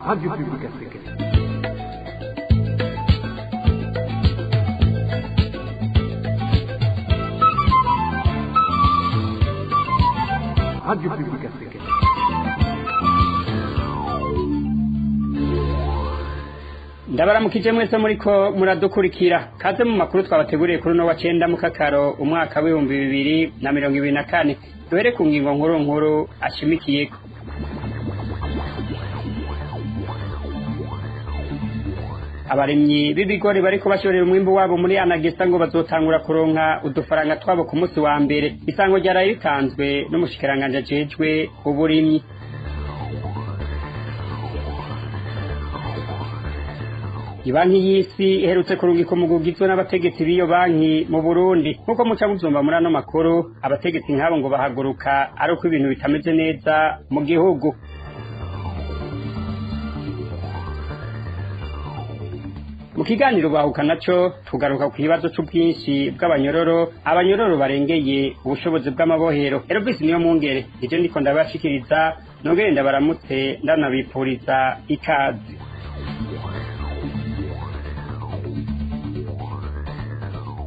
Radio Publique Africaine. Radio Publique Africaine. Ndabaramukije mwese muriko muradukurikira. Kaze mu makuru twabateguriye kuri uno wa cenda mu Kakaro, umwaka w'2024. Duhere ku ngingo nkuru nkuru ashimikiyeko. Abarimyi b'ibigori bariko bashorera umwimbu wabo muri Anagesa ngo bazotangura kuronka udufaranga twabo ku musi wa mbere. Isango ryaraye ritanzwe n'umushikiranganji ajejwe uburimyi. Ibanki y'isi iherutse kurungika umugwi ugizwe n'abategetsi b'iyo banki mu Burundi. Nk'uko muca muvyumva muri ano makuru, abategetsi nk'abo ngo bahaguruka ari uko ibintu bitameze neza mu gihugu. Mu kiganiro bahuka naco tugaruka ku kibazo c'ubwinshi bw'abanyororo, abanyororo barengeye ubushobozi bw'amabohero. Elvis niyo mungere, ivyo ndiko ndabashikiriza, nongere ndabaramutse ndanabipfuriza ikaze.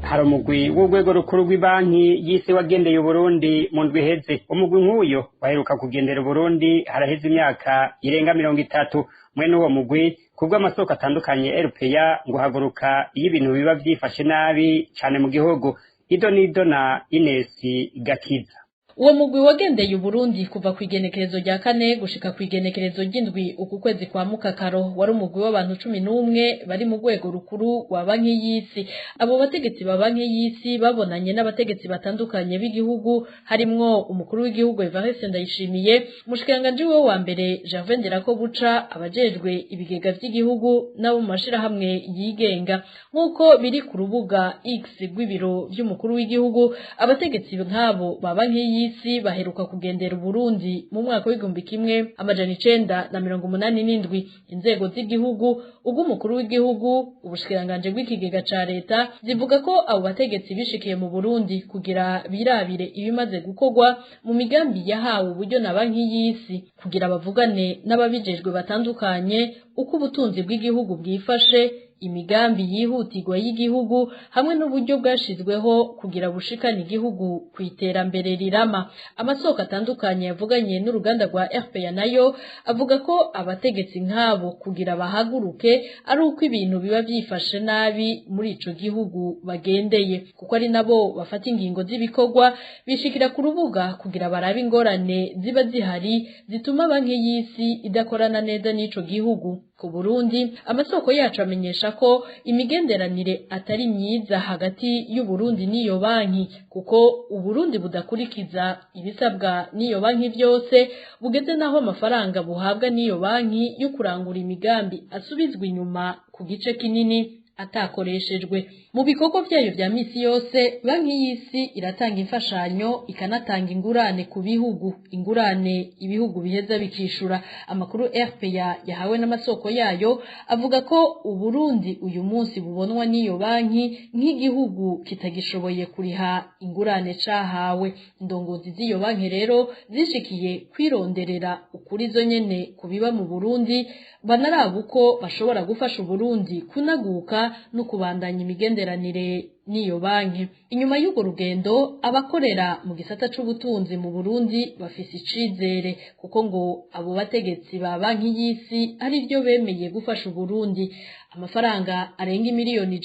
Hari umugwi w'urwego rukuru rw'ibanki y'isi wagendeye Uburundi mu ndwi iheze. Umugwi nk'uyo waheruka kugendera Uburundi haraheze imyaka irenga 30. Mwene uwo mugwi, kubw'amasoko atandukanye RPA, ngo haguruka iyo ibintu biba vyifashe nabi cane mu gihugu. Ido nido na Ines Gakiza. Uwo mugwi wagendeye Uburundi kuva kw'igenekerezo rya 4 gushika kw'igenekerezo ry'indwi uku kwezi kwa Mukakaro. Wari umugwi w'abantu 11 bari mu rwego rukuru rwa banki y'isi. Abo bategetsi ba banki y'isi babonanye n'abategetsi batandukanye b'igihugu, harimwo umukuru w'igihugu Evariste Ndayishimiye, umushikiranganji wiwe wa mbere Gervais Ndirakobuca, abajejwe ibigega vy'igihugu n'abo mu mashirahamwe yigenga. Nk'uko biri ku rubuga X rw'ibiro vy'umukuru w'igihugu, abategetsi nk'abo ba banki y'isi baheruka kugendera Uburundi mu mwaka w'1987. Inzego z'igihugu, ubw'umukuru w'igihugu, ubushikiranganji bw'ikigega ca leta, zivuga ko abo bategetsi bishikiye mu Burundi kugira birabire ibimaze gukorwa mu migambi yahawe uburyo na banki y'isi, kugira bavugane n'ababijejwe batandukanye uko ubutunzi bw'igihugu bwifashe, imigambi yihutirwa y'igihugu hamwe n'uburyo bwashizweho kugira bushikane igihugu ku iterambere rirama. Amasoko atandukanye yavuganye n'uruganda rwa RPA nayo avuga ko abategetsi nk'abo kugira bahaguruke ari uko ibintu biba vyifashe nabi muri ico gihugu bagendeye, kuko ari nabo bafata ingingo z'ibikorwa, bishikira ku rubuga kugira barabe ingorane ziba zihari zituma banki y'isi idakorana neza n'ico gihugu. Ku Burundi, amasoko yacu amenyesha ko imigenderanire atari myiza hagati y'Uburundi n'iyo banki, kuko Uburundi budakurikiza ibisabwa n'iyo banki vyose, bugeze naho amafaranga buhabwa n'iyo banki yo kurangura imigambi asubizwa inyuma ku gice kinini atakoreshejwe. Mu bikorwa vyayo vya misi yose, banki y'isi iratanga imfashanyo, ikanatanga ingurane ku bihugu, ingurane ibihugu biheza bikishura. Amakuru RPA yahawe n'amasoko yayo avuga ko Uburundi uyu munsi bubonwa n'iyo banki nk'igihugu kitagishoboye kuriha ingurane cahawe. Indongozi z'iyo banki rero zishikiye kwironderera ukuri zo nyene kubiba mu Burundi, banaraba uko bashobora gufasha Uburundi kunaguka no kubandanya imigenderanire n'iyo banki. Inyuma y'urwo rugendo, abakorera mu gisata c'ubutunzi mu Burundi bafise icizere, kuko ngo abo bategetsi ba banki y'isi ari ryo bemeye gufasha Uburundi. Amafaranga arenga 100 miliyoni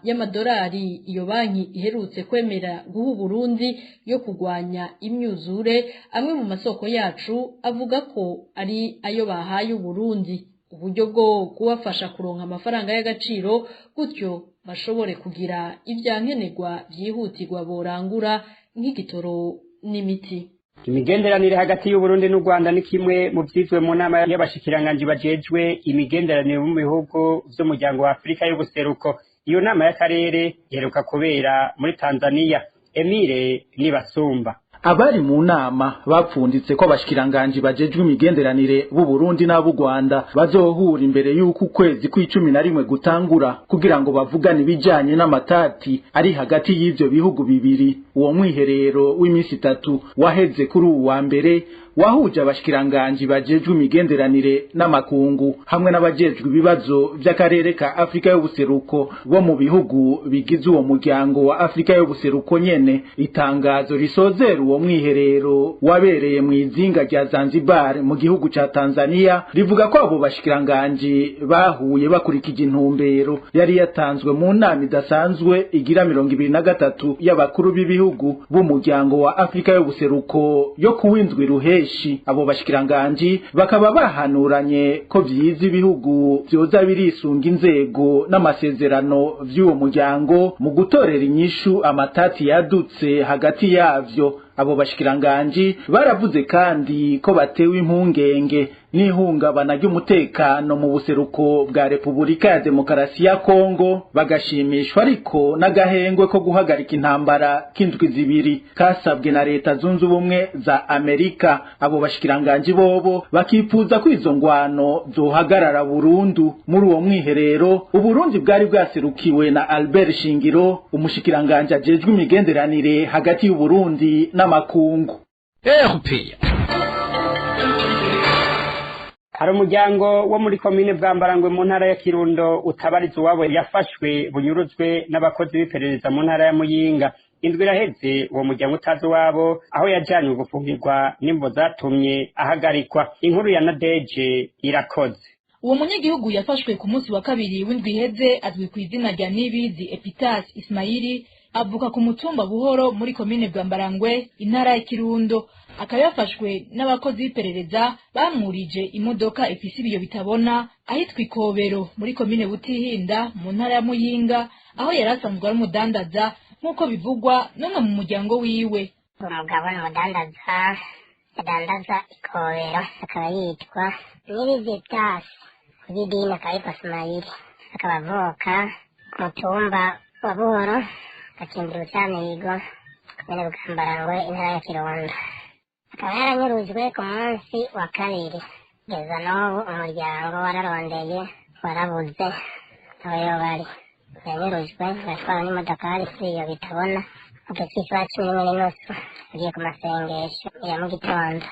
y'amadolari iyo banki iherutse kwemera guha Uburundi yo kugwanya imyuzure, amwe mu masoko yacu avuga ko ari ayo bahaye Uburundi, uburyo bwo kubafasha kuronka amafaranga y'agaciro, gutyo bashobore kugira ivyankenerwa vyihutirwa borangura nk'igitoro n'imiti. Imigenderanire hagati y'Uburundi n'u Rwanda ni kimwe mu vyizwe mu nama y'abashikiranganji bajejwe imigenderanire mu bihugu vy'umuryango wa Afurika y'ubuseruko. Iyo nama y'akarere iheruka kubera muri Tanzania. Emile Nibasumba. Abari mu nama bapfunditse ko abashikiranganji bajejwe imigenderanire b'u Burundi n'ab'u Rwanda bazohura imbere y'uko ukwezi kw'11 gutangura, kugira ngo bavugane ibijanye n'amatati ari hagati y'ivyo bihugu bibiri. Uwo mwiherero w'iminsi 3 waheze kuri uwu wa mbere. wahuje abashikiranganji bajejwe imigenderanire n'amakungu hamwe n'abajejwe ibibazo vy'akarere ka Afrika y'ubuseruko bo mu bihugu bigize uwo muryango wa Afrika y'ubuseruko nyene. Itangazo risozera uwo mwiherero wabereye mu izinga rya Zanzibar mu gihugu ca Tanzania rivuga ko abo bashikiranganji bahuye bakurikije intumbero yari yatanzwe mu nama idasanzwe igira 23 y'abakuru b'ibihugu b'umuryango wa Afrika y'ubuseruko yo kuwindwi ruheshi. Abo bashikiranganji bakaba bahanuranye ko vyiza ibihugu vyoza birisunga inzego n'amasezerano vy'uwo muryango mu gutorera inyishu amatati yadutse hagati yavyo. Abo bashikiranganji baravuze kandi ko batewe impungenge n'ihungabana ry'umutekano mu buseruko bwa Repubulika ya Demokarasi ya Kongo, bagashimishwa ariko n'agahengwe ko guhagarika intambara k'indwi zibiri kasabwe na Leta Zunze Ubumwe za Amerika. Abo bashikiranganji bobo bakifuza ko izo ngwano zohagarara burundu. Muri uwo mwiherero Uburundi bwari bwaserukiwe na Albert Shingiro, umushikiranganji ajejwe imigenderanire hagati y'Uburundi n'amakungu. Hari umuryango wo muri komine Bwambarangwe mu ntara ya Kirundo utabariza uwabo yafashwe bunyuruzwe n'abakozi b'iperereza mu ntara ya Muyinga. Indwi iraheze uwo muryango utazi uwabo aho yajanywe gufungirwa n'imvo zatumye ahagarikwa. Inkuru ya Nadeje irakoze. Uwo munyagihugu yafashwe ku munsi wa kabiri w'indwi iheze azwi ku izina rya Nibizi Epitas Ismaili, avuka ku mutumba Buhoro muri komine Bwambarangwe, intara ya Kirundo. Akaba yafashwe n'abakozi b'iperereza bamwurije imodoka ifise ibiyo bitabona ahitwa Ikobero muri komine Butihinda mu ntara ya Muyinga, aho yari asanzwe ari umudandaza nk'uko bivugwa n'umwe mu muryango wiwe. Umugabo ni umudandaza, adandaza Ikobero, akaba yitwa Nibizi Epitas, kuri akaba yitwa Ismaili, akaba avuka ku mutumba wa Buhoro, gacimbira Ubucamihigo, komine Bwambarangwe, intara ya Kirundo. Akaba yaranyurujwe ku munsi wa kabiri, kugeza n'ubu umuryango wararondeye warabuze aho yoba ari. Yanyurujwe aratwara n'imodokari iyo bitabona mu gihe cy'isaha 11:15, agiye ku masengesho ya mu gitondo.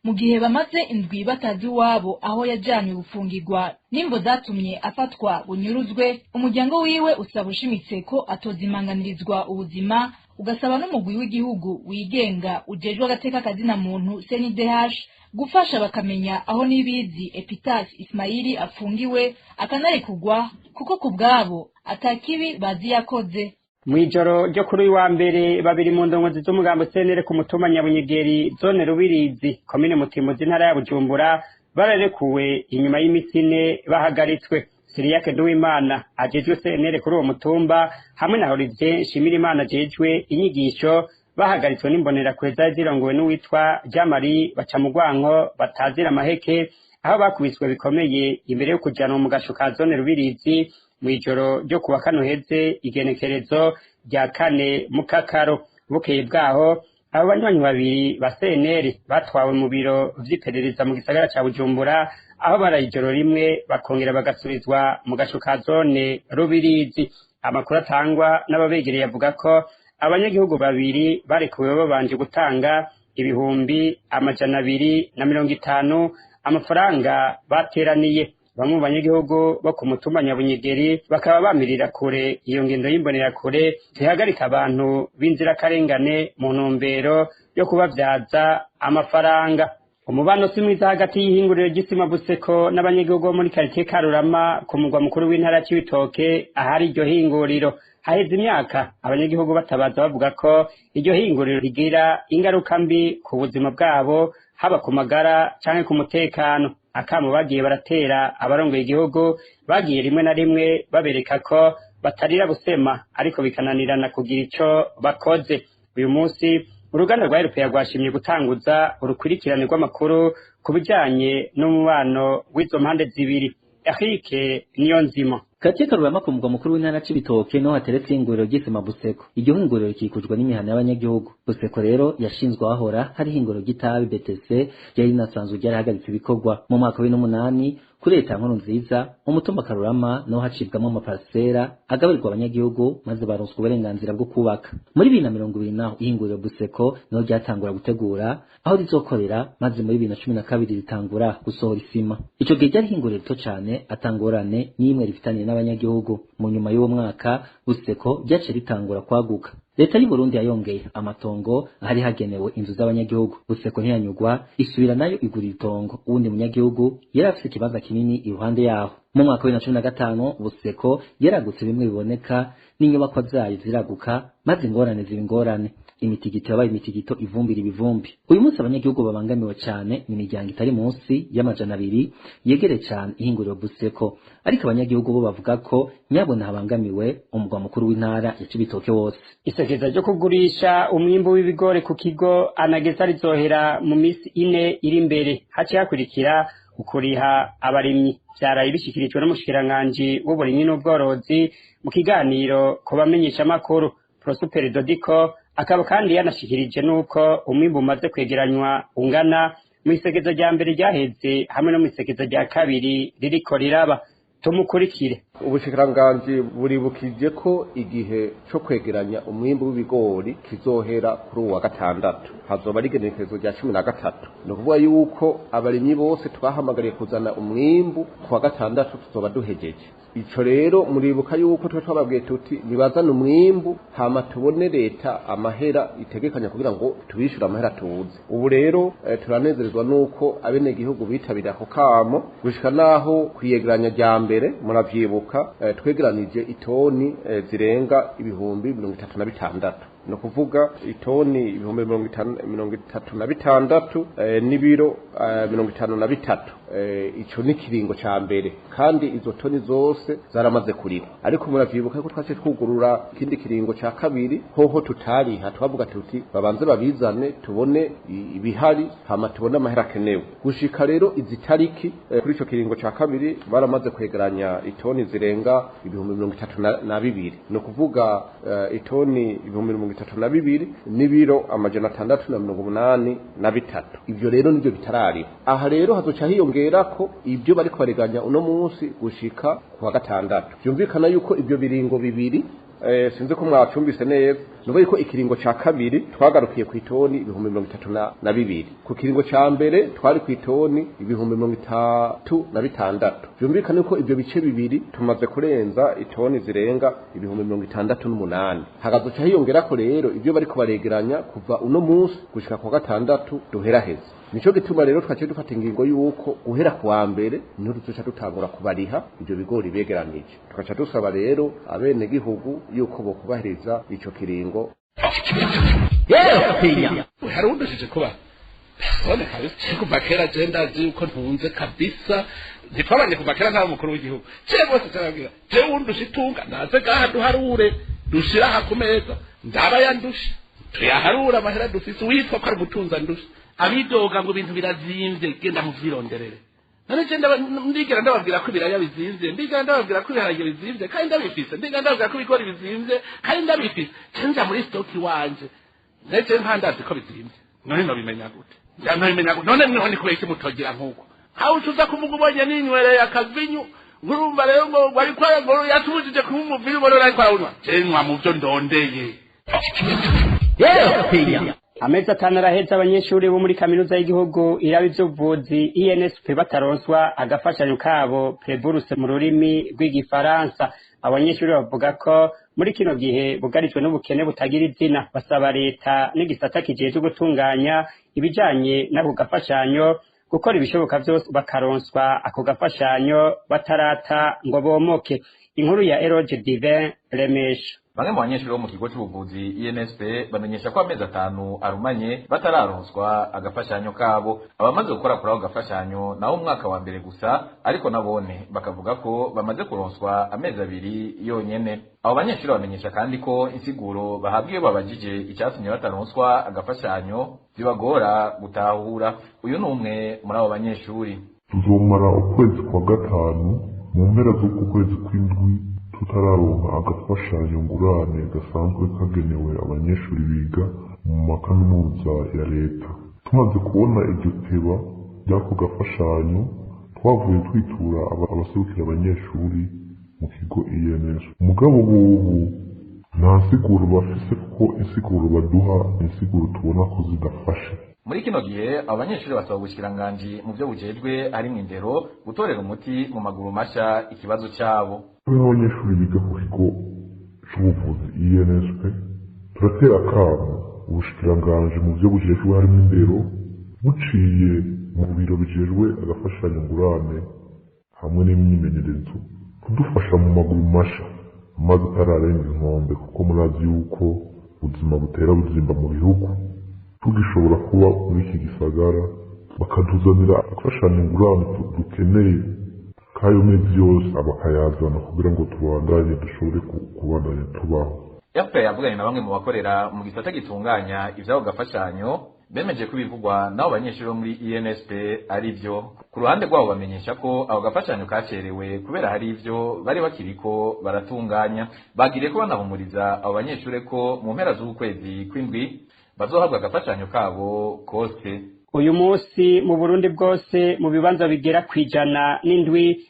Mu gihe bamaze indwi batazi iwabo aho yajanywe gufungirwa n'imvo zatumye afatwa bunyuruzwe, umuryango wiwe usaba ushimitse ko atozimanganirizwa ubuzima, ugasaba n'umugwi w'igihugu wigenga ujejwe agateka kazina muntu CNDH gufasha bakamenya aho Nibizi Epitas Ismaili afungiwe akanarekugwa, kuko ku bwabo atakibi bazi yakoze. Mwijoro ryo kuri wa mbere babiri mu ndongozi z'umugambo CNL ku mutumba Nyabunyegeri zone Rubirizi komine Mutimuzi intara ya Bujumbura bararekuwe inyuma y'imisi ine bahagaritswe. Siriyake Duwimana ajejwe CNL kuri uwo mutumba hamwe na Olivier Nshimirimana ajejwe inyigisho bahagaritswe n'imbonerakure zari zirongowe n'uwitwa Jean-Marie Bacamugwanko batazira amaheke, aho bakubiswe bikomeye imbere yo kujanwa mu gasho ka zone Rubirizi mw'ijoro ryo kuwa kano heze igenekerezo rya 4 Mukakaro. Bukeye bwaho abo banywanyi babiri ba CNL batwawe mu biro vy'iperereza mu gisagara ca Bujumbura, aho baraye ijoro rimwe bakongera bagasubizwa mu gasho ka zone Rubirizi. Amakuru atangwa n'ababegereye avuga ko abanyagihugu babiri barekuwe babanje gutanga 250,000 amafaranga bateraniye. Bamwe mu banyagihugu bo ku mutumba Nyabunyegeri bakaba bamirira kure iyo ngendo y'imbonerakure zihagarika abantu b'inzirakarengane mu ntumbero yo kubavyaza amafaranga. Umubano si mwiza hagati y'ihinguriro ry'isima Buseko n'abanyagihugu bo muri karitiye Karurama ku mugwa mukuru w'intara ya Cibitoke ahari iryo hinguriro. Haheze imyaka abanyagihugu batabaza bavuga ko iryo hinguriro rigira ingaruka mbi ku buzima bwabo, haba ku magara canke ku mutekano. Akamo bagiye baratera abarongoye igihugu bagiye rimwe na rimwe babereka ko batarira busema, ariko bikananirana kugira ico bakoze. Uyu munsi uruganda rwa RPA rwashimye gutanguza urukurikirane rw'amakuru ku bijanye n'umubano w'izo mpande zibiri. Eric Niyonzima. Katiye Karurama ku mugwa mukuru w'intara Cibitoke no hateretse ihinguriro ry'isima Buseko. Iryo hinguriro rikikujwe n'imihana y'abanyagihugu. Buseko rero yashinzwe ahora hari ihinguriro ry'itabi BTC ryari rinasanzwe ryarahagaritse ibikorwa mu mwaka wa 2008. Kuri leta nkuru nziza, umutumba Karurama naho hacibwamwo amaparasera agaburirwa abanyagihugu, maze baronswa uburenganzira bwo kubaka. Muri 2020 naho ihinguriro Buseko niho ryatangura gutegura aho rizokorera, maze muri 2012 ritangura gusohora isima. Ico gihe ryari ihinguriro rito cane, atangorane n'imwe rifitaniye n'abanyagihugu. Mu nyuma y'uwo mwaka Buseko ryaciye ritangura kwaguka. Leta y'u Burundi yayongeye amatongo ahari hagenewe inzu z'abanyagihugu. Buseko ntiyanyugwa, isubira nayo igura itongo uwundi munyagihugu yari afise ikibanza kinini iruhande yaho. Mu mwaka wa 2015 Buseko yaragutse bimwe biboneka, n'inyubakwa zayo ziraguka, maze ingorane ziba ingorane, imitigito yabaye imitigito, ivumbira ibivumbi. Uyu munsi abanyagihugu babangamiwe cane ni imiryango itari munsi y'200 yegereye cane ihinguriro Buseko, ariko abanyagihugu bo bavuga ko nyabona habangamiwe umugwa mukuru w'intara ya Cibitoke wose. Isekeza ryo kugurisha umwimbu w'ibigori ku kigo Anagesa rizohera mu misi 4 iri imbere, haciye hakurikira ukuriha abarimyi. Vyaraye bishikirijwe n'umushikiranganji w'uburimyi n'ubworozi mu kiganiro ku bamenyeshamakuru. Prosper Dodiko akaba kandi yanashikirije nuko umwimbu umaze kwegeranywa ungana mw'isekeza rya mbere ryaheze hamwe no mw'isekeza rya kabiri ririko riraba. Tumukurikire. Ubushikiranganji buribukije ko igihe co kwegeranya umwimbu w'ibigori kizohera kuri uwa gatandatu, hazoba ari igenekerezo rya 13. Ni ukuvuga yuko abarimyi bose twahamagariye kuzana umwimbu ku wa gatandatu tuzoba duhejeje. Ico rero muribuka yuko twe twababwiye tuti nibazane umwimbu, hama tubone leta amahera itegekanya kugira ngo tubishure amahera tuzi. Ubu rero turanezerezwa nuko abenegihugu bitabira ako kamo, gushika naho kwiyegeranya rya mbere muravyibuka twegeranije itoni zirenga 36,000, ni ukuvuga itoni 36,000 n'ibiro 53. Ico ni kiringo ca mbere, kandi izo toni zose zaramaze kurihwa. Ariko muravyibuka ko twaciye twugurura ikindi kiringo ca kabiri, hoho tutariha, twavuga tuti babanze babizane tubone ibihari, hama tubone amahera akenewe. Gushika rero izi tariki kuri ico kiringo ca kabiri baramaze kwegeranya itoni zirenga 32,000, ni ukuvuga itoni 32,000 n'ibiro 683. Ivyo rero nivyo bitarariho. Aha rero hazoca hiyongerako ibyo bariko bareganya uno munsi gushika ku wa gatandatu. Vyumvikana yuko ibyo biringo bibiri, sinzi ko mwacumbise neza, nuko yuko ikiringo ca kabiri twagarukiye ku itoni 32,000, ku kiringo ca mbere twari ku itoni 36,000. Vyumvikana yuko ibyo bice bibiri tumaze kurenza itoni zirenga 68,000. Hagazoca hiyongerako rero ibyo bariko baregeranya kuva uno munsi gushika ku wa gatandatu duheraheze. Nico gituma rero twaciye dufata ingingo yuko guhera ku wa mbere niho tuzoca dutangura kubariha ivyo bigori begeranije. Tugaca dusaba rero abenegihugu yuko bokubahiriza ico kiringo. Hari uwundushije kuba none kabisa kuva kera je ndazi yuko ntunze kabisa, ntitwabanye kuva kera nta mukuru w'igihugu je bose carabwira je wundusha itunga naze ngaha duharure, dushira aha ku meza, ndaba yandusha tuyaharure amahera dufise, witwa ko ari umutunzi andusha. Abidoga ngo ibintu birazimvye, genda muvyironderere. None je ndigera ndababwira ko ibiraya bizimvye, ndigera ndababwira ko ibiharage bizimvye kandi ndabifise, ndigera ndababwira ko ibigori bizimvye kandi ndabifise. Je nja muri stock iwanje ndetse ntandazi ko bizimvye, none nobimenya gute? Nobimenya gute? None mweho ni kubera iki mutogira nkuko aho ucuza kuvuga ubonye ninywereye akavinyu, ngurumva rero ngo ariko ngo yatubujije kunywa umuvinyu, ubona ariko arawunywa. Je nywa mu vyo ndondeye. Amezi 5 araheze abanyeshuri bo muri kaminuza y'igihugu iraba ivy'ubuvuzi INSP bataronswa agafashanyo kabo Preburse mu rurimi rw'igifaransa. Abanyeshuri bavuga ko muri kino gihe bugarijwe n'ubukene butagira izina, basaba leta n'igisata kijejwe gutunganya ibijanye n'ako gafashanyo gukora ibishoboka vyose bakaronswa ako gafashanyo batarata ngo bomoke. Inkuru ya Eroge Divin Remesha. Bamwe mu banyeshuri bo mu kigo c'ubuvuzi INSP bamenyesha ko amezi 5 arumanye batararonswa agafashanyo kabo. Abamaze gukora kuri ako gafashanyo naho umwaka wa mbere gusa, ariko nabone bakavuga ko bamaze kuronswa amezi 2 yonyene. Abo banyeshuri bamenyesha kandi ko insiguro bahabwa iyo babajije icyatumye bataronswa agafashanyo zibagora gutahura. Uyu ni umwe muri abo banyeshuri. Tuzomara ukwezi kwa gatanu mu mpera z'uku kwezi kw'indwi tutararonka agafashanyo ngurane gasanzwe kagenewe abanyeshuri biga mu makaminuza ya leta. Tumaze kubona iryo teba ry'ako gafashanyo, Twavuye twitura abaserukira abanyeshuri mu kigo INS, mugabo bubu nta nsiguro bafise, kuko insiguro baduha insiguro tubona ko zidafashe. Muri kino gihe abanyeshuri basaba ubushikiranganji mu byo bujejwe harimwo indero gutorera umuti mu maguru masha ikibazo cyabo. Nk'abanyeshuri biga ku kigo c'ubuvuzi INSP, turatera akamo ubushikiranganji mu byo bujejwe harimo indero, buciye mu biro bijejwe agafashanyo ngurane hamwe n'imyimenyerezo, kudufasha mu maguru masha amazi atararenga inkombe, kuko murazi yuko ubuzima butera buzimba mu bihugu tugishobora kuba muri iki gisagara, bakatuzanira agafashanyo ngurane dukeneye k'ayo mezi yose, bakayazana kugira ngo tubandanye dushobore kubandanya tubaho. FPR yavuganye na bamwe mu bakorera mu gisata gitunganya ivy'ako gafashanyo, bemeje ko ibivugwa n'abo banyeshuri bo muri INSP ari byo. Ku ruhande rwabo bamenyesha ko ako gafashanyo kacerewe kubera hari ivyo bari bakiriko baratunganya. Bagiriye ko banahumuriza abo banyeshuri ko mu mpera z'ukwezi kw'indwi bazohabwa agafashanyo kabo kose. Uyu munsi mu Burundi bwose mu bibanza bigera 107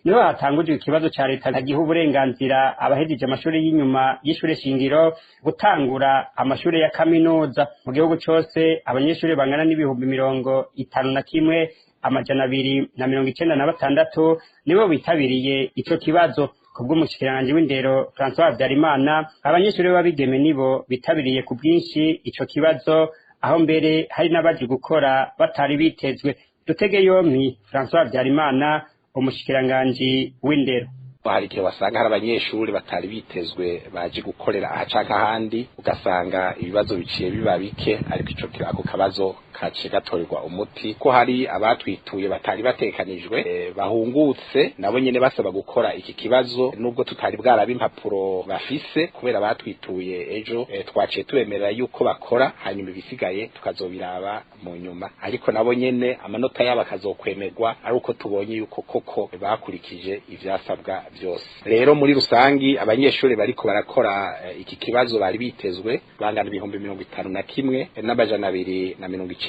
niho hatangujwe ikibazo ca leta giha uburenganzira abahejeje amashuri y'inyuma y'ishure shingiro gutangura amashuri ya kaminuza. Mu gihugu cose abanyeshuri bangana n'51,296 nibo bitabiriye ico kibazo. Kubw'umushikiranganji w'indero François Habyarimana, abanyeshuri b'abigeme nibo bitabiriye ku bwinshi ico kibazo, aho mbere hari n'abaje gukora batari bitezwe. Dutege yompi François Habyarimana, umushikiranganji w'indero. Hari igihe wasanga hari abanyeshuri batari bitezwe baje gukorera aha canke ahandi, ugasanga ibibazo biciye biba bike, ariko ico ako kabazo kaciye gatorerwa umuti ko hari abatwituye batari batekanijwe, bahungutse nabo nyene basaba gukora iki kibazo, nubwo tutari bwaraba impapuro bafise kubera batwituye ejo. Twaciye tubemerera yuko bakora, hanyuma ibisigaye tukazobiraba mu nyuma, ariko nabo nyene amanota yabo akazokwemerwa ari uko tubonye yuko koko bakurikije ivyasabwa byose. Rero muri rusangi abanyeshuri bariko barakora iki kibazo bari bitezwe bangana 51,296.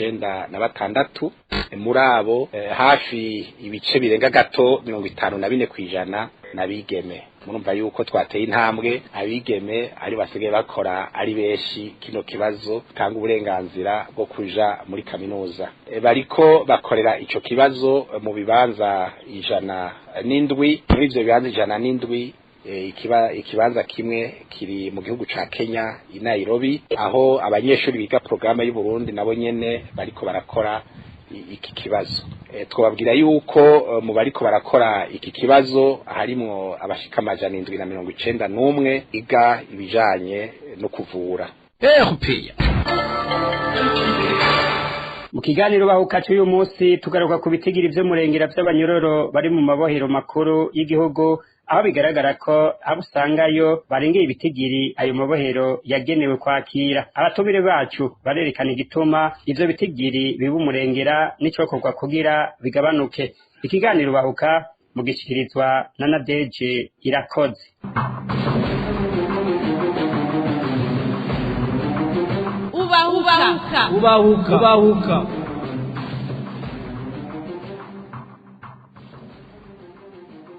Muri abo hafi ibice birenga gato 54% n'abigeme. Murumva yuko twateye intambwe, abigeme ari basigaye bakora ari benshi kino kibazo tanga uburenganzira bwo kuja muri kaminuza. Bariko bakorera ico kibazo mu bibanza 107. Muri ivyo bibanza 107, ikibanza kimwe kiri mu gihugu ca Kenya i Nairobi, aho abanyeshuri biga programme y'u Burundi nabo nyene bariko barakora iki kibazo. Twababwira yuko mu bariko barakora iki kibazo harimwo abashika 791 iga ibijanye no kuvura. Mu kiganiro bahuka cy'uyu munsi tugaruka ku bitigiri vy'umurengera vy'abanyororo bari mu mabohero makuru y'igihugu, aho bigaragara ko abo usangayo barengeye ibitigiri ayo mabohero yagenewe kwakira. Abatumire bacu barerekana igituma ivyo bitigiri biba umurengera n'icokorwa kugira bigabanuke. Ikiganiro bahuka mugishikirizwa na Nadeje Irakoze. Ubahuka ubahuka ubahuka.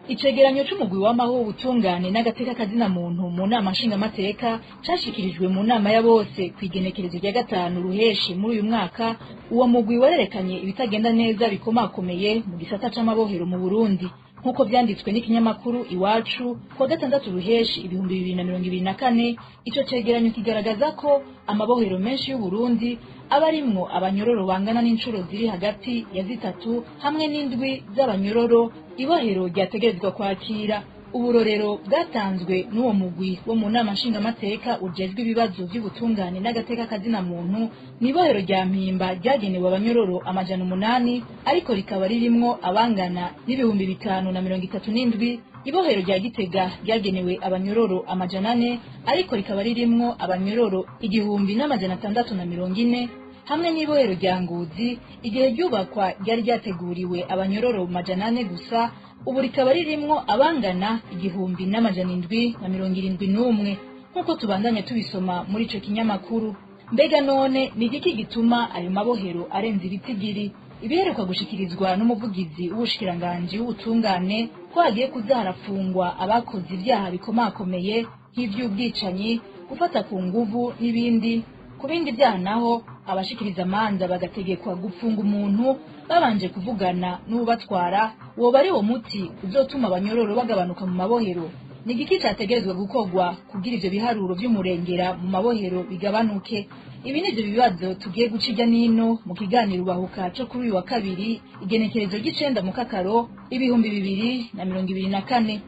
Icegeranyo c'umugwi w'amaho ubutungane n'agateka kazina muntu mu nama nshingamateka cashikirijwe mu nama ya bose kw'igenekerezo rya 5 ruheshi muri uyu mwaka. Uwo mugwi warerekanye ibitagenda neza bikomakomeye mu gisata c'amabohero mu Burundi, nkuko vyanditswe n'ikinyamakuru Iwacu kuwa 6 ruheshi 2024. Ico cegeranyo kigaragaza ko amabohero menshi y'u Burundi aba arimwo abanyororo bangana n'incuro ziri hagati ya 3 hamwe n'7 z'abanyororo ibohero ryategerezwa kwakira. Uburorero bwatanzwe n'uwo mugwi wo mu nama nshingamateka ujejwe ibibazo by'ubutungane n'agateka kazina muntu ni ibohero rya Mpimba ryagenewe abanyororo 800, ariko rikaba ririmwo abangana n'5,037. Ibohero rya Gitega ryagenewe abanyororo 400, ariko rikaba ririmwo abanyororo 1,640, hamwe n'ibohero rya Ngozi igihe ryubakwa ryari ryateguriwe abanyororo 400 gusa, ubu rikaba ririmwo abangana 1,771, nkuko tubandanya tubisoma muri ico kinyamakuru. Mbega none ni igiki gituma ayo mabohero arenze ibitigiri? Ibiheruka gushikirizwa n'umuvugizi w'ubushikiranganji w'ubutungane ko hagiye kuza harafungwa abakoze ivyaha bikomakomeye nk'ivy'ubwicanyi, gufata ku nguvu n'ibindi. Ku bindi vyaha naho abashikiriza amanza bagategekwa gupfunga umuntu babanje kuvugana n'uwubatwara. Woba ari wo muti uzotuma abanyororo bagabanuka mu mabohero? Ni igiki categerezwa gukorwa kugira ivyo biharuro vy'umurengera mu mabohero bigabanuke? Ibi nivyo bibazo tugiye guca irya nino mu kiganiro Ubahuka co kuri uyu wa kabiri, igenekerezo ry'icenda mu Kakaro 2024.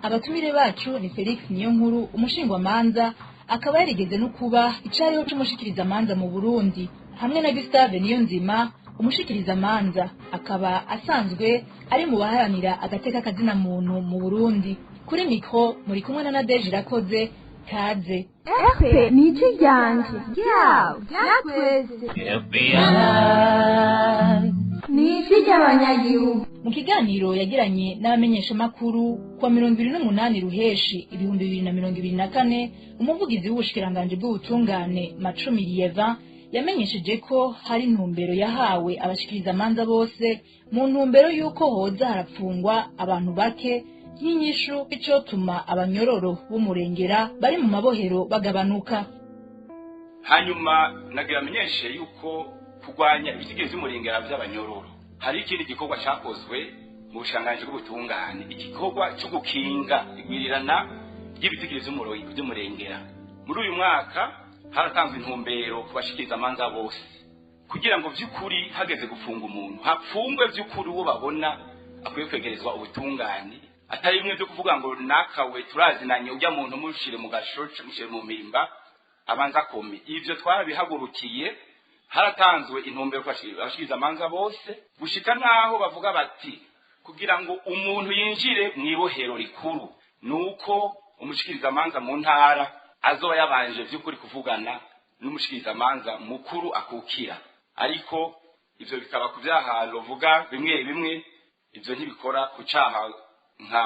Abatumire bacu ni Felix Niyonkuru, umushingwamanza akaba yarigeze no kuba icariho c'umushikirizamanza mu Burundi, hamwe na Gustave Niyonzima, umushikirizamanza akaba asanzwe ari mu baharanira agateka kazina muntu mu Burundi. Kuri mikro muri kumwe na Nadege Irakoze. Kaze. Ni ijwi ryanje, ryawe, rya twese, ni ijwi ry'abanyagihugu. Mu kiganiro yagiranye n'abamenyeshamakuru kuwa 28 Ruheshi 2024, umuvugizi w'ubushikiranganji bw'ubutungane Macumi Lieva yamenyesheje ko hari intumbero yahawe abashikirizamanza bose mu ntumbero y'uko hoza harapfungwa abantu bake nk'inyishu icotuma abanyororo b'umurengera bari mu mabohero bagabanuka. Hanyuma nagira amenyeshe yuko kurwanya ibitigiri vy'umurengera vy'abanyororo hari ikindi gikorwa cakozwe mu bushikiranganji bw'ubutungane, igikorwa co gukinga igwirirana ry'ibitigiri vy'umurengera. Muri uyu mwaka haratanzwe intumbero ku bashikirizamanza bose kugira ngo vy'ukuri hageze gufunga umuntu hapfungwe vy'ukuri uwo babona akwiye kwegerezwa ubutungane, atari bimwe byo kuvuga ngo nakawe turazinanye ujya muntu mushire mu gashoce mushire mu mpimba abanza kome. Ivyo twarabihagurukiye, haratanzwe intumbero ku bashikirizamanza bose gushika naho bavuga bati kugira ngo umuntu yinjire mw'ibohero rikuru nuko umushikirizamanza mu ntara azoba yabanje vy'ukuri kuvugana n'umushikirizamanza mukuru akukira. Ariko ivyo bikaba ku vyaha bavuga bimwe bimwe, ivyo ntibikora ku caha nka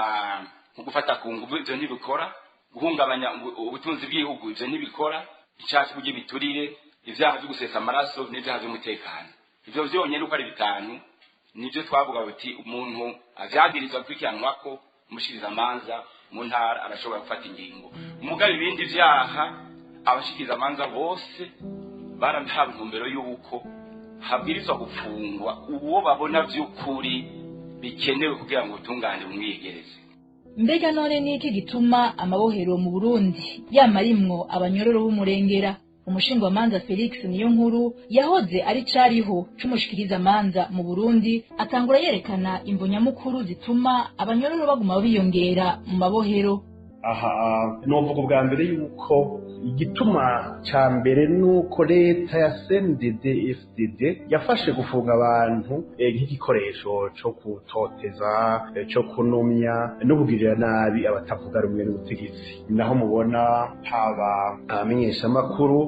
gufata ku nguvu, ivyo ntibikora guhungabanya ubutunzi bw'igihugu, ivyo ntibikora icyaha cy'ibiturire, ivyaha vyo gusesa amaraso n'ivyaha vy'umutekano. Ivyo vyonyene uko ari bitanu nivyo twavuga buti umuntu avyagirizwa gukurikiranwako umushikirizamanza mu ntara arashobora gufata ingingo. Mugabo ibindi vyaha abashikirizamanza bose barahawe intumbero y'uko habwirizwa gupfungwa uwo babona vy'ukuri bikenewe kugira ngo ubutungane bumwiyegereze. Mbega none ni iki gituma amabohero mu Burundi yamarimwo abanyororo b'umurengera? Umushingwamanza Felix Niyonkuru yahoze ari cariho c'umushikirizamanza mu Burundi atangura yerekana imvo nyamukuru zituma abanyororo baguma biyongera mu mabohero. Aha novuga ubwa mbere yuko igituma ca mbere nuko leta ya CNDD FDD yafashe gufunga abantu nk'igikoresho co kutoteza, co kunumya no kugirira nabi abatavuga rumwe n'ubutegetsi. Naho mubona haba abamenyeshamakuru,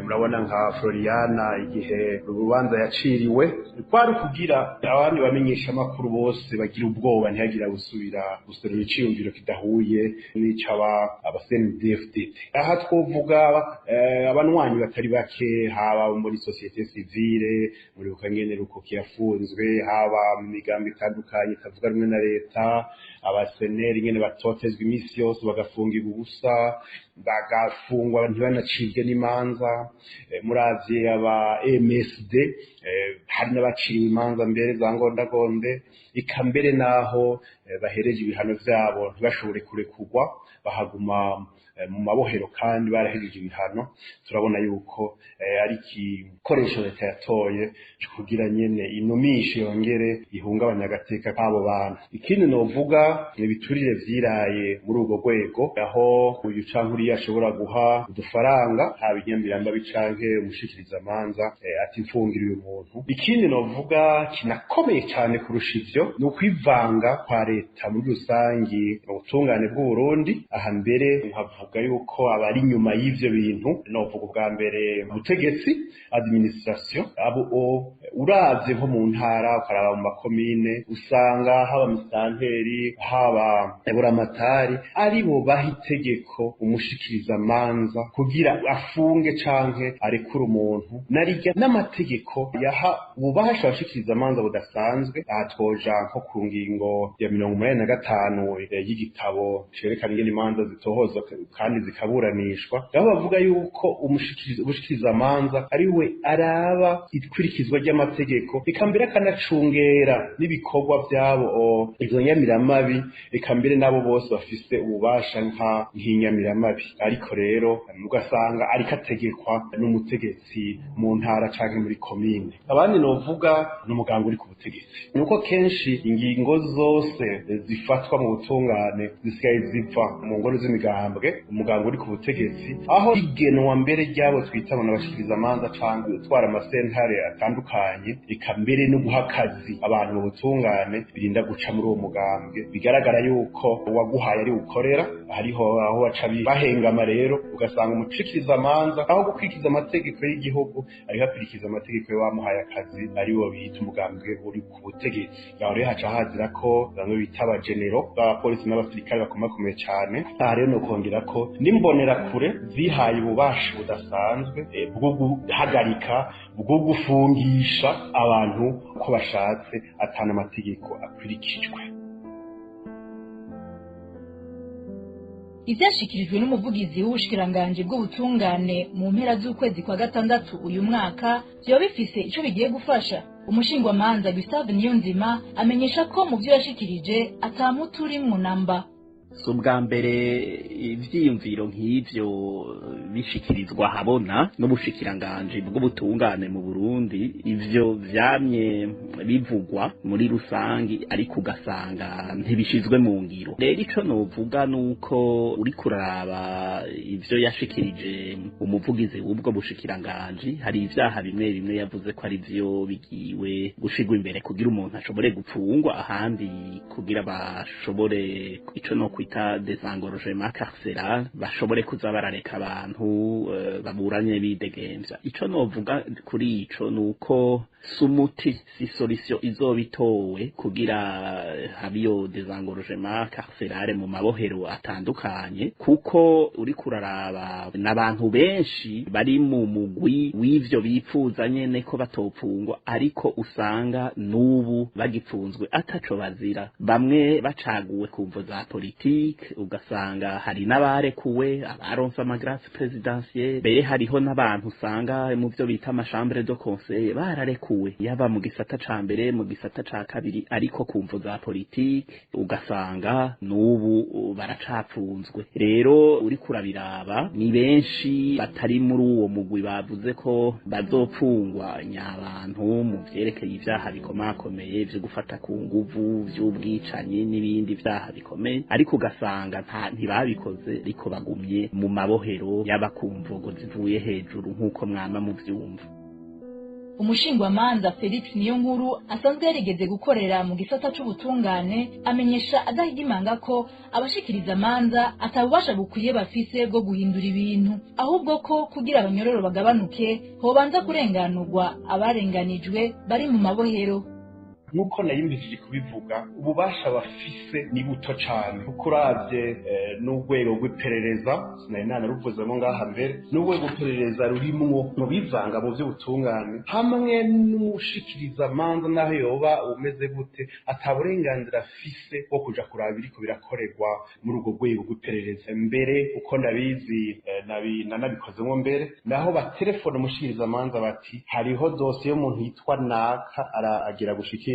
murabona nka Floriana igihe urubanza yaciriwe kwari kugira abandi bamenyeshamakuru bose bagira ubwoba ntihagira gusubira guserura iciyumviro kidahuye n'icaba aba CNDD FDD. Aha twovuga abanwanyi batari bake, haba muri societe civile muri bukangene ruko kiyafunzwe, haba mu migambi itandukanye itavuga rumwe na leta, abaseneri nyene batotezwa iminsi yose bagafungirwa ubusa, bagafungwa ntibanacibwe n'imanza. Muravye aba MSD hari n'abaciriwe imanza mbere za ngondagonde, eka mbere naho bahereje ibihano vyabo ntibashobore kurekurwa, bahaguma mu mabohero kandi barahejeje ibihano. Turabona yuko ari igikoresho leta yatoye kugira nyene inumishe yongere ihungabanya agateka k'abo bantu. Ikindi novuga ni ibiturire vyiraye muri urwo rwego, aho uyu canke uriya ashobora guha udufaranga haba inyambiramba canke umushikirizamanza ati mfungira uyu muntu. Ikindi novuga kinakomeye cane kurusha ivyo ni ukwivanga kwa leta muri rusangi mu butungane bw'u Burundi. Aha mbere nkavuga yuko abari nyuma y'ivyo bintu, novuga ubwa mbere ubutegetsi, administration, abo uravye nko mu ntara ukaraba mu makomine, usanga haba misitanteri, haba buramatari, aribo baha itegeko umushikirizamanza kugira afunge canke arekure umuntu, narirya n'amategeko yaha ububasha abashikirizamanza budasanzwe. Aha twoja nko ku ngingo ya 85 y'igitabo cerekana ingene imanza zitohozwa kandi zikaburanishwa, aho bavuga yuko umushikirizamanza ari we araba ikurikizwa ry'amategeko, eka mbere akanacungera n'ibikorwa byabo izo nyamiramabi, eka mbere n'abo bose bafise ububasha nk'inyamiramabi. Ariko rero ugasanga ariko ategekwa n'umutegetsi mu ntara canke muri komine. Abandi novuga n'umuganga uri ku butegetsi, nuko kenshi ingingo zose zifatwa mu butungane zisigaye ziva mu ngoro z'imigambwe, umuganga uri ku butegetsi, aho igenwa mbere ryabo twita ngo n'abashikirizamanza canke utwara amasentare atandukanye, eka mbere no guha akazi abantu mu butungane birinda guca muri uwo mugambwe. Bigaragara yuko uwaguhaye ari ukorera, hariho aho baca bahengama rero, ugasanga umushikirizamanza aho gukurikiza amategeko y'igihugu ariko akurikiza amategeko y'uwamuhaye akazi, ariwo bita umugambwe uri ku butegetsi. Aho rero haca hazira ko bamwe bita abagenero b'abapolisi n'abasirikare bakomakomeye cane. Aha rero ni ukongera ko n'imbonerakure zihaye ububasha budasanzwe bwo guhagarika, bwo gufungisha abantu uko bashatse atana amategeko akurikijwe. Ivyashikirijwe n'umuvugizi w'ubushikiranganji bw'ubutungane mu mpera z'ukwezi kwa gatandatu uyu mwaka vyoba bifise ico bigiye gufasha. Umushingwamanza Gustave Niyonzima amenyesha ko mu vyo yashikirije ata muti urimwo namba. Si ubwa mbere ivyiyumviro nk'ivyo bishikirizwa habona n'ubushikiranganji bw'ubutungane mu Burundi. Ivyo vyamye bivugwa muri rusangi, ariko ugasanga ntibishizwe mu ngiro. Rero ico novuga nuko uriko uraraba ivyo yashikirije umuvugizi w'ubwo bushikiranganji, hari ivyaha bimwe bimwe yavuze ko ari vyo bigiwe gushigwa imbere kugira umuntu ashobore gupfungwa, ahandi kugira bashobore ico no kwita désengorgement carcéral, bashobore kuza barareka abantu baburanye bidegemvya. Ico novuga kuri ico nuko sumuti si solution izobitowe kugira habiyo désengorgement carcéral mu mabohero atandukanye, kuko uri kuraraba n'abantu benshi bari mu mugwi w'ivyo bipfuza nyene ko batopfungwa, ariko usanga n'ubu bagipfunzwe ataco bazira, bamwe bacaguwe ku mvo za politike, ugasanga hari n'abarekuwe abaronse amagrâce présidentielle, mbere hariho n'abantu usanga mu vyo bita amachambre de conseil bararekuwe, yaba mu gisata ca mbere, mu gisata ca kabiri, ariko ku mvo za politike ugasanga n'ubu baracapfunzwe. Rero uri kurabiraba ni benshi batari muri uwo mugwi bavuze ko bazopfungwa nyabantu mu vyerekeye ivyaha bikomakomeye vyo gufata ku nguvu, vy'ubwicanyi n'ibindi vyaha bikomeye, ariko ugasanga ntibabikoze, ariko bagumye mu mabohero yaba ku mvogo zivuye hejuru nk'uko mwama muvyumva. Umushingwamanza Felix Niyonkuru asanzwe yarigeze gukorera mu gisata c'ubutungane amenyesha adahigimanga ko abashikiriza amanza atabubasha bukwiye bafise bwo guhindura ibintu, ahubwo ko kugira abanyororo bagabanuke hobanza kurenganurwa abarenganijwe bari mu mabohero. Nkuko nayimbishije kubivuga, ububasha bafise ni buto cane, kuko uravye n'urwego rw'iperereza, sinari nanaruvuzemo ngaha mbere, n'urwego rw'iperereza rurimwo mu bivanga mu vy'ubutungane hamwe n'umushikirizamanza, naho yoba umeze gute, ata burenganzira afise bwo kuja kuraba ibiriko birakorerwa muri urwo rwego rw'iperereza. Mbere uko ndabizi, nanabikozemo mbere, naho baterefona umushikirizamanza bati hariho dosiye y'umuntu yitwa naka aragira gushikira,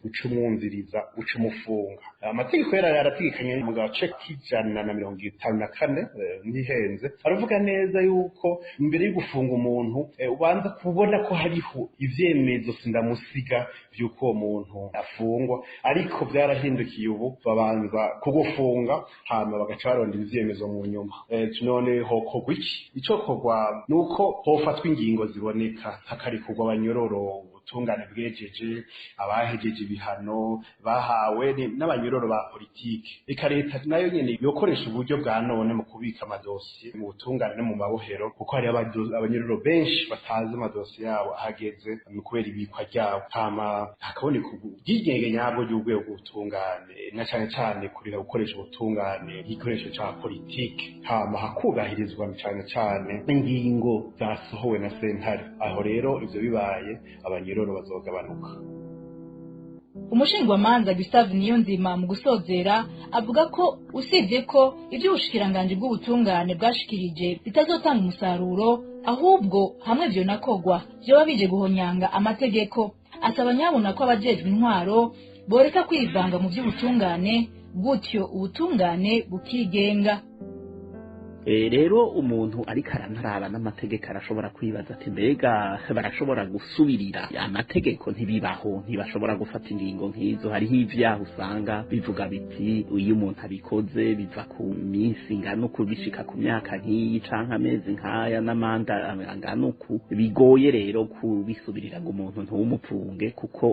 uca umwumviriza, uca umufunga. Amategeko yari yarategekanye mu gace k'154, ntihenze, aravuga neza yuko imbere yo gufunga umuntu ubanza kubona ko hariho ivyemezo sindamusiga vy'uko uwo muntu afungwa. Ariko vyarahindukiye, ubu babanza kugufunga hama bagaca barondera ivyemezo mu nyuma. None hokorwa iki? Icokorwa nuko hofatwa ingingo ziboneka, hakarekurwa abanyororo. Ubutungane bwejeje abahejeje ibihano bahawe n'abanyororo ba politike. Reka leta nayo nyene yokoresha uburyo bwa none mu kubika amadosiye mu butungane no mu mabohero, kuko hari abanyororo benshi batazi amadosiye yabo ahageze mu kubera ibikwa ryabo. Hama hakaboneka ubwigenge nyabwo bw'urwego rw'ubutungane, na cane cane kureka gukoresha ubutungane nk'igikoresho ca politike. Hama hakubahirizwa cane cane ingingo zasohowe na sentare. Aho rero ivyo bibaye, abanyororo bazogabanuka. Umushingwamanza Gustave Niyonzima mu gusozera avuga ko usibye ko ivy'ubushikiranganji bw'ubutungane bwashikirije bitazotanga umusaruro, ahubwo hamwe vyonakogwa vyoba bije guhonyanga amategeko. Asaba nyabona ko abajejwe intwaro boreka kwivanga mu vy'ubutungane, gutyo ubutungane bukigenga. Rero umuntu ariko aranaraba n'amategeko arashobora kwibaza ati: mbega barashobora gusubirira amategeko? Ntibibaho, ntibashobora gufata ingingo nk'izo. Hariho ivyaha usanga bivuga biti iyo umuntu abikoze biva ku minsi ingana uku bishika ku myaka nk'iyi canke amezi nk'aya n'amanda angana uku. Bigoye rero kubisubirira ngo umuntu ntumupfunge, kuko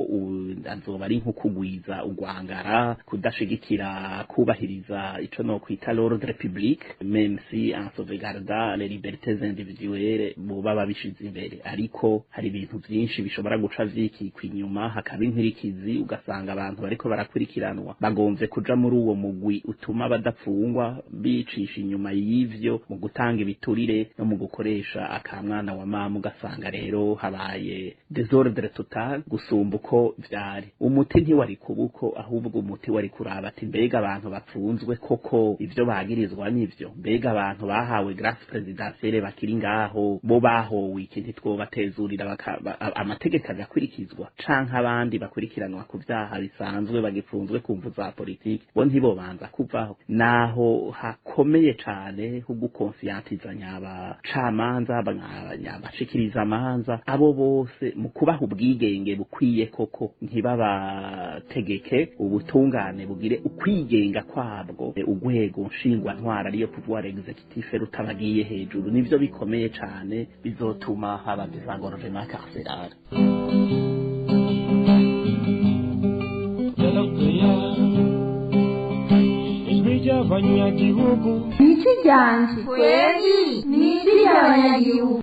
azoba ari nko kugwiza ugwangara, kudashigikira kubahiriza ico no kwita l'ordre public, même si en sauvegardant les libertés individuelles boba babishize imbere. Ariko hari ibintu vyinshi bishobora guca vyikikwa inyuma, hakaba inkirikizi, ugasanga abantu bariko barakurikiranwa bagomvye kuja muri uwo mugwi utuma badapfungwa, bicisha inyuma y'ivyo mu gutanga ibiturire no mu gukoresha akamwana wa mama, ugasanga rero habaye désordre total gusumba uko vyari. Umuti ntiwari kubuko, ahubwo umuti wari kuraba ati: mbega abantu bapfunzwe koko ivyo bagirizwa nivyo? Mbega abantu bahawe grâce présidentielle bakiri ngaho bo bahowe iki? Ntitwobatezurira, amategeko agakurikizwa? Canke abandi bakurikiranwa ku vyaha bisanzwe bagipfunzwe ku mvu za politiki, bo ntibobanza kuvaho? Naho hakomeye cane ho gukonsiyantizanya abacamanza, abashikiriza amanza, abo bose mu kubaha ubwigenge bukwiye koko, ntibabategeke, ubutungane bugire ukwigenga kwabwo, urwego nshingwantwara ariyo pouvoir exécutif rutabagiye hejuru. Nivyo bikomeye cane bizotuma haba désengorgement carcéral. Ijwi ry'abanyagihugu. Ijwi ryanje kweli ni ijwi ry'abanyagihugu.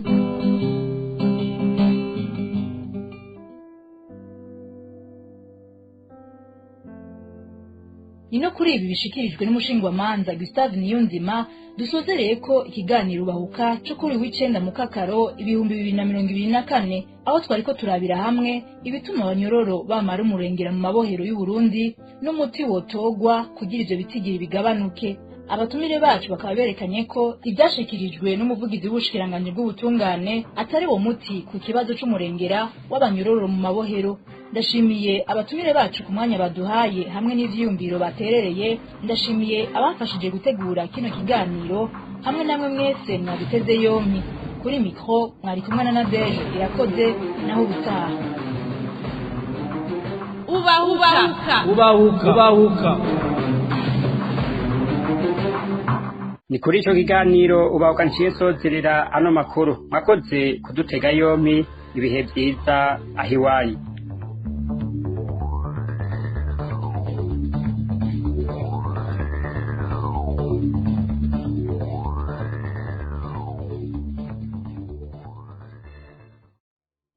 Ni no kuri ibi bishikirijwe n'umushingwamanza Gustave Niyonzima dusozereye ko ikiganiro Bahuka cyo kuri w'icenda mu Kakaro 2024, aho twari ko turabira hamwe ibituma abanyororo bamara umurengera mu mabohero y'u Burundi n'umuti wotogwa kugira ivyo bitigiri bigabanuke. Abatumire bacu bakaba berekanye ko ibyashikirijwe n'umuvugizi w'ubushikiranganji bw'ubutungane atari wo muti ku kibazo c'umurengera w'abanyororo mu mabohero. Ndashimiye abatumire bacu ku mwanya baduhaye hamwe n'ivyiyumviro baterereye. Ndashimiye abafashije gutegura kino kiganiro hamwe namwe mwese mwabiteze yompi. Kuri mikro mwari kumwe na Nadege Irakoze. Naho ubutaha. Ubahuka. Ubahuka, ubahuka. Ni kuri ico kiganiro Ubahuka nciye sozerera ano makuru. Mwakoze kudutega yompi. Ibihe vyiza aho iwanyu.